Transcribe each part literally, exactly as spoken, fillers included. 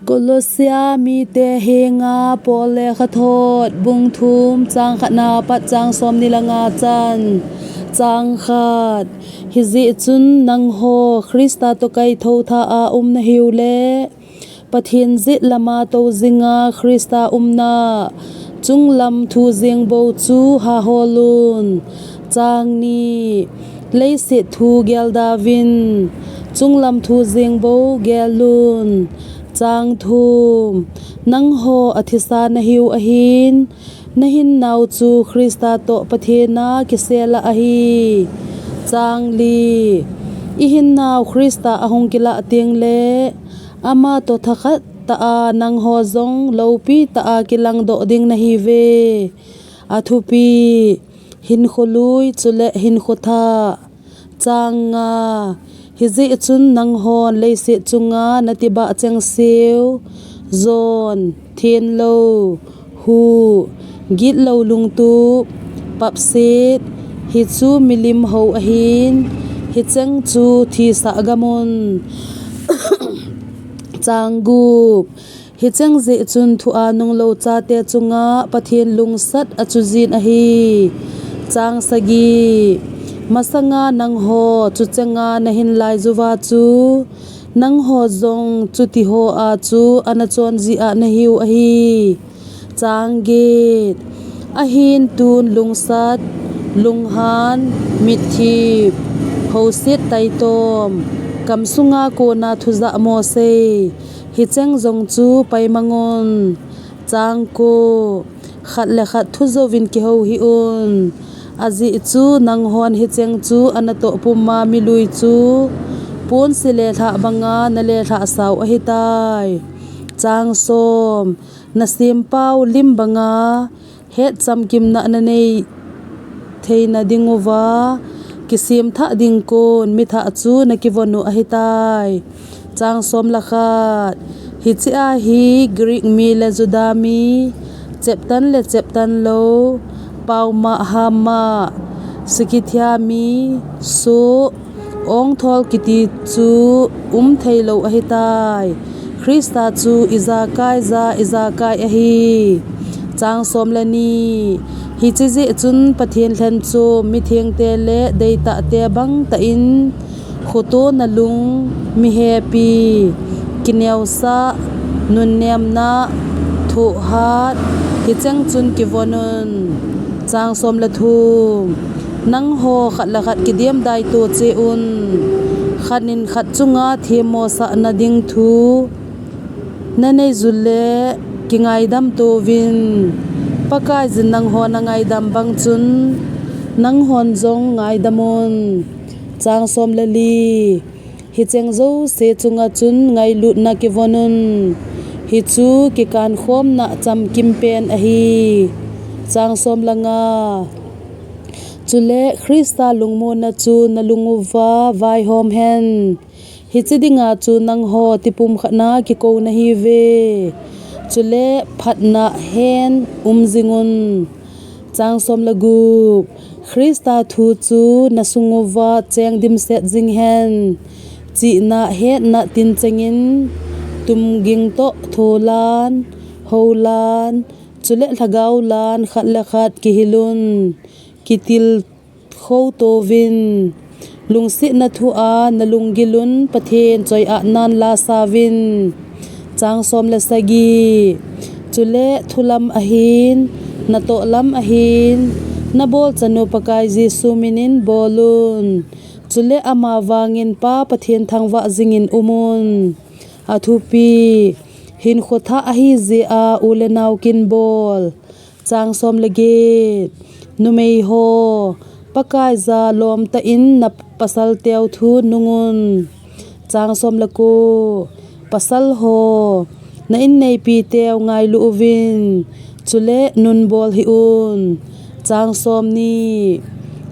Kolosia mite henga Paul lekhathot bung thum chang khatna pat chang somni le nga chan. Chang khat. Hijeh chun nangho Krista toh kaithou tha a um nahiu le, Pathen jet lama tou jinga Krista umna chunglam thu jeng bou chu haholun. Chang ni. Leiset thu geldauvin, chunglam thu jeng bou gelun. Chang thum. Nangho athisa nahiu ahin, nahinnau chu Krista toh Pathen a kisel a ahi. Chang li. Ihinnau Krista ahung kilah teng le, ama toh thakhat tah a nangho jong loupi tah a kilangdoh ding nahiuve. Athupi, hinkho lui chule hinkho thah. Chang nga. Hijeh chun nanghon leiset chunga natibah chengseu, jon, thenlou, huh, gitlou lungtup, papset, hichu milim hou ahin, hicheng chu thisah gamun. Chang gup. Hicheng jeh chun thu a nunglou chate chunga Pathen lungsat achujin ahi. Chang sagi. Masanga nangho chuchenga nahin lai juva chu, nangho jong chutiho a chu anachon jia nahiu ahi. Chang get. Ahin tun lungsat, lunghan, mitthip, houset taitom, kamsunga kona thu jahmo sei, hicheng jong chu paimangun. Chang ko. Khat le khat thu jouvin kihou hih un. Ajeh chu nanghon hicheng chu anatoh puma milui chu ponsi lelhah banga nalelhah sau ahitai. Chang som. Nasempau lim banga het chamkimna nanei theina dinguva, kisemthah ding kon mithah chu nakivon u ahitai. Chang som le khat. Hichea hi Greek mi le Juda mi, cheptan le cheptan lou, paoma hama, Skythia mi, soh, ongthol kiti chu umtheilou ahitai. Krista chu ijakaija ijakai ahi. Chang som le ni. Hiche jeh chun Pathen lhenchom mithengte le deitahte bangtah in, khotona lung, mihepi, kineosah, nunnemna, thohhat, hicheng chun kivon un. Chang som le thum. Nangho khat le khat kidemdai to cheh un. Khat in khat chunga themmosahna ding thu nanei jule kingaidam touvin. Pakaiyin nanghon angaidam bang chun nanghon jong ngaidam un. Chang som le li. Hicheng jouse chunga chun ngailutna kivon un. Hichu kikankhomna chamkim pen ahi. Chang som le nga. Chule Krista lungmonna chu nalunguva vaihom hen. Hiche dinga chu nangho tipum khatna kikou nahiuve. Chule phatna hen um jingun. Chang som le gup. Krista thu chu nasunguva cheng dimset jing hen. Chihna hetna tinchengin tumging toh tholan, houlan, chule lhagao lan khat le khat kihilun. Kitilkhou touvin. Lungsetna thua nalunggilun Pathen choi-atnan lasauvin. Chang som le sagi. Chule thulam ahin, natohlam ahin, nabolchanu Pakai Jesu minin bolun. Chule ama vangin Pa Pathen thangvah jingin umun. Athupi, hinkho thah ahijeh a u le nao kin bol. Chang som le get. Numeiho, Pakaiya lomtah in napasal teu thu nungun. Chang som le ko. Pasal ho, na inneipi teu ngailu uvin, chule nunbol hih un. Chang somni.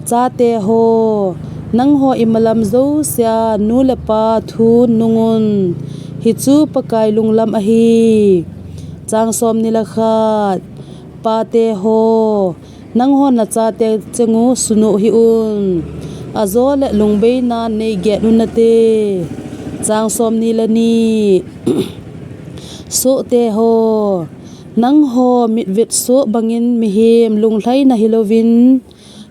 Chate ho, nangho imalam jousea nu le pa thu nungun. Hichu Pakai lunglam ahi. Chang somni le khat. Pate ho, nangho nachate chengu sunoh hih un. Ajo le lungbeina neiget unate. Chang somni le ni. Sohte ho, nangho mitvet soh bangin mihem lunglhaina hilouvin,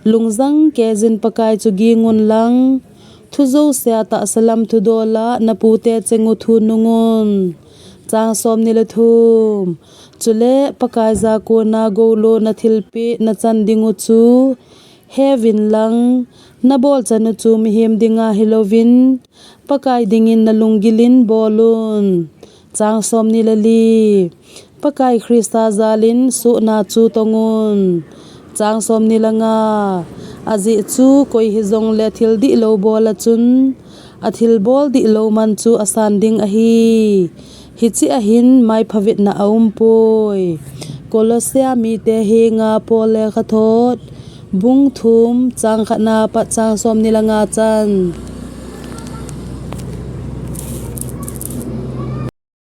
lungjang keiyin Pakai chu gingun lang, thu jousea tahsa lam thudola napute cheng u thunungun. Chang somni le thum. Chule Pakaiya kona goulona thilpeh nachan dingu chu heuvin lang, nabolchan u chu mihem dinga hilouvin, Pakai dingin nalunggilin bolun. Chang somni le li. Pakai Christa jalin sohna chu tongun. Chang somni le nga. Ajeh chu koi hijongle thil dihlou bola chun, athilbol dihlou man chu asan ding ahi. Hiche ahin maipha vetna aumpoi. Kolosia mite henga Paul lekhathot, bung thum, chang khatna pat chang somni le nga chan.